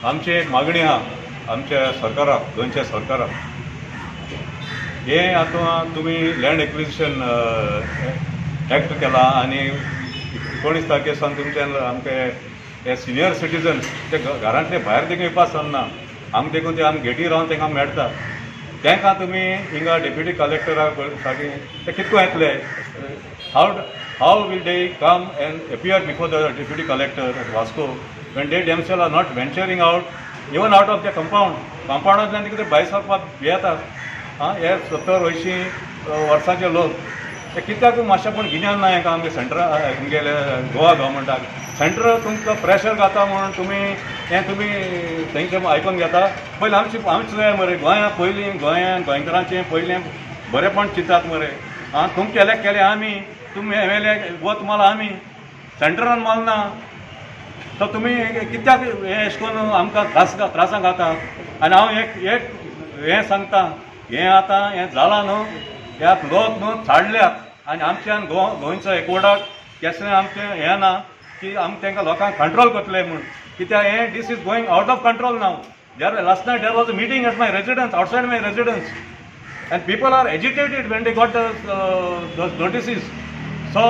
आमची एक मागणी आहा आमच्या सरकाराक, गोंयच्या सरकाराक. हें आतां तुमी लँड एक्विजिशन एक्ट केला आनी 19 तारखे सावन तुमच्यान आमचे हे सिनियर सिटीजन ते घरांतले भायर देखून येवपा सरना. आमकां देखून ते आमी गेटी रावन तांकां मेळटा. तांकां तुमी हिंगा डेप्युटी कलेक्टराक सारकें ते कितको येतले? How will they come and appear before the deputy collector at Vasco when they themselves are not venturing out even out of the compound? कंपाऊंडांतल्यान कितें भायर सरपाक भियेतात. आं, हे 70 80 वर्सांचे लोक, ते कित्याक मातशें पूण गिन्यान ना हेका आमगे सेंट्रल, आमगेले गोवा गव्हर्मेंटाक. सेंट्रल तुमकां प्रेशर घाता म्हणून तुमी हें तुमी तेंचे आयकून घेता. पयलीं आमची आमचें जाय मरे गोंया. पयलीं गोंयान गोंयकारांचें पयलें बरेंपण चिंतात मरे. आं, तुमचें एलेक्ट केलें आमी, तुमी एमएलए वत मारला आमी, सेंट्रलान मारना ना. तर तुमी कित्याक हें अशें करून आमकां त्रासां घालता? आनी हांव एक एक हें सांगता, हें आतां हें जालां न्हू, ह्या लोक न्हू चाडल्यात आनी आमच्यान गोंयचो एकवटाक केसलें आमचें हें ना की आमी तांकां लोकांक कंट्रोल करतले म्हूण. कित्याक हें this is going out of control now. There last night there was a meeting at my residence, outside my residence, and people are agitated when they got those notices. So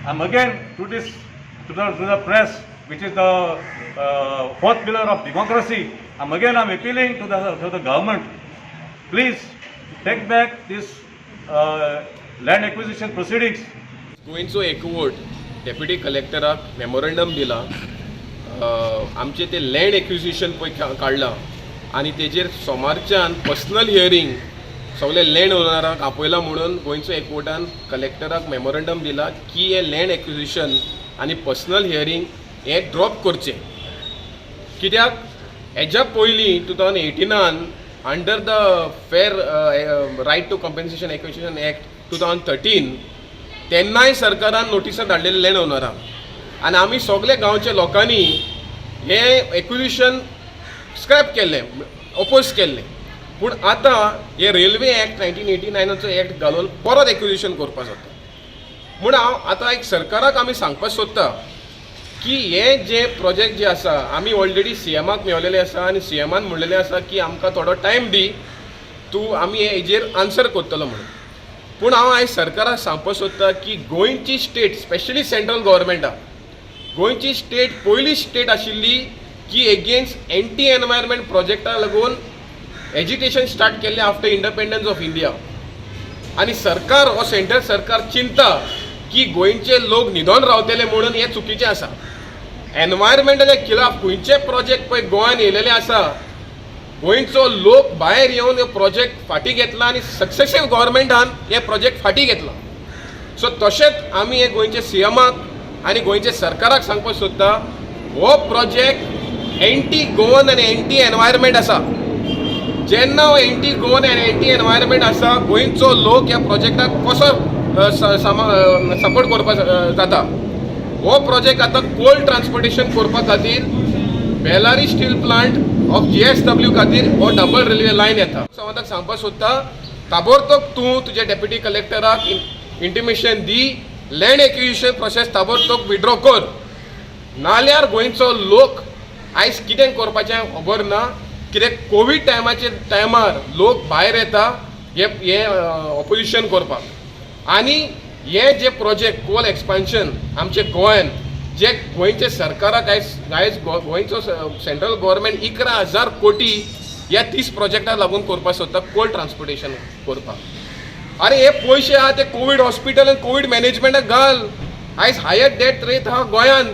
I'm again to the press, which is the fourth pillar of democracy. I'm appealing to the government. Please take back this land acquisition proceedings. गोंयचो एकवट deputy कलेक्टराक memorandum दिला. आमचें तें land acquisition पळय काडलां आनी तेजेर सोमारच्यान personal hearing सगळे लँड ओनरांक आपयला म्हणून गोंयचो एकवटान कलेक्टराक मेमोरंडम दिला की हें लँड एक्विजिशन आनी पर्सनल हियरींग हें ड्रॉप करचें. कित्याक हेज्या पयलीं 2018नान under the Fair Right to Compensation Acquisition Act 2013 तेन्नाय सरकारान नोटिसां धाडलेली लँड ओनरांक आनी आमी सगळे गांवच्या लोकांनी हें एक्विजिशन स्क्रॅप केल्लें, ओपोज केल्लें. पूण आतां हे रेल्वे एक्ट 1989नाचो एक्ट घालून परत एक्विजिशन करपा जाता. म्हूण हांव आतां एक सरकाराक आमी सांगपाक सोदता की हे जे प्रोजेक्ट जे आसा, आमी ऑलरेडी सीएमाक मेवलेले आसा आनी सीएमान म्हणलेलें आसा की आमकां थोडो टायम दी तूं, आमी हेजेर आन्सर करतलो म्हणून. पूण हांव आयज सरकाराक सांगपाक सोदता की गोंयची स्टेट, स्पेशली सेंट्रल गव्हर्मेंटाक, गोंयची स्टेट पयली स्टेट आशिल्ली की एगेन्स्ट एंटी एनवायरमेंट प्रोजेक्टा लागून एजिटेशन स्टार्ट केल्लें आफ्टर इंडिपेंडन्स ऑफ इंडिया. आनी सरकार हो सेंट्रल सरकार चिंता की गोंयचे लोक न्हिदोन रावतले म्हणून, हें चुकीचें आसा. एनवायरमेंटाच्या खिलाफ खंयचे प्रोजेक्ट पळय गोंयान येयलेले आसा, गोंयचो लोक भायर येवन हे प्रोजेक्ट फाटीं घेतला आनी सक्सेसीव गव्हर्मेंटान हे प्रोजेक्ट फाटीं घेतला. सो तशेंच आमी हे गोंयचे सीएमाक आनी गोंयचे सरकाराक सांगपाक सोदता, हो प्रोजेक्ट एंटी गोवन आनी एंटी एनवायरमेंट आसा. जेन्ना हो एंटी गोवन आनी एंटी एनवायरमेंट आसा, गोंयचो लोक ह्या प्रोजेक्टाक कसो सपोर्ट करपाक जाता? हो प्रोजेक्ट आतां कोल ट्रान्सपोर्टेशन करपा खातीर Bellary steel plant of JSW खातीर हो डबल रेल्वे लायन येता. सावंताक सांगपाक सोदता, ताबडतोब तूं तुज्या डेप्युटी कलेक्टराक इंटिमेशन दी, लँड एक्विजिशन प्रोसेस ताबडतोब विड्रॉ कर, नाल्यार गोंयचो लोक आयज कितें करपाचें खबर ना. कित्याक कोवीड टायमाचेर टायमार लोक भायर येता हे हे ऑपोजिशन करपाक. आनी हे जे प्रोजेक्ट कोल एक्सपान्शन आमचे गोंयान जे गोंयचे सरकाराक आयज आयज गोंयचो सेंट्रल गव्हर्मेंट 11,000 कोटी ह्या 30 प्रोजेक्टाक लागून करपाक सोदता, कोल ट्रान्सपोर्टेशन करपाक. अरे, हे पयशे आहा ते कोवीड हॉस्पिटल आनी कोवीड मॅनेजमेंटाक घाल. आयज हायस्ट डेथ रेट आहा गोंयान.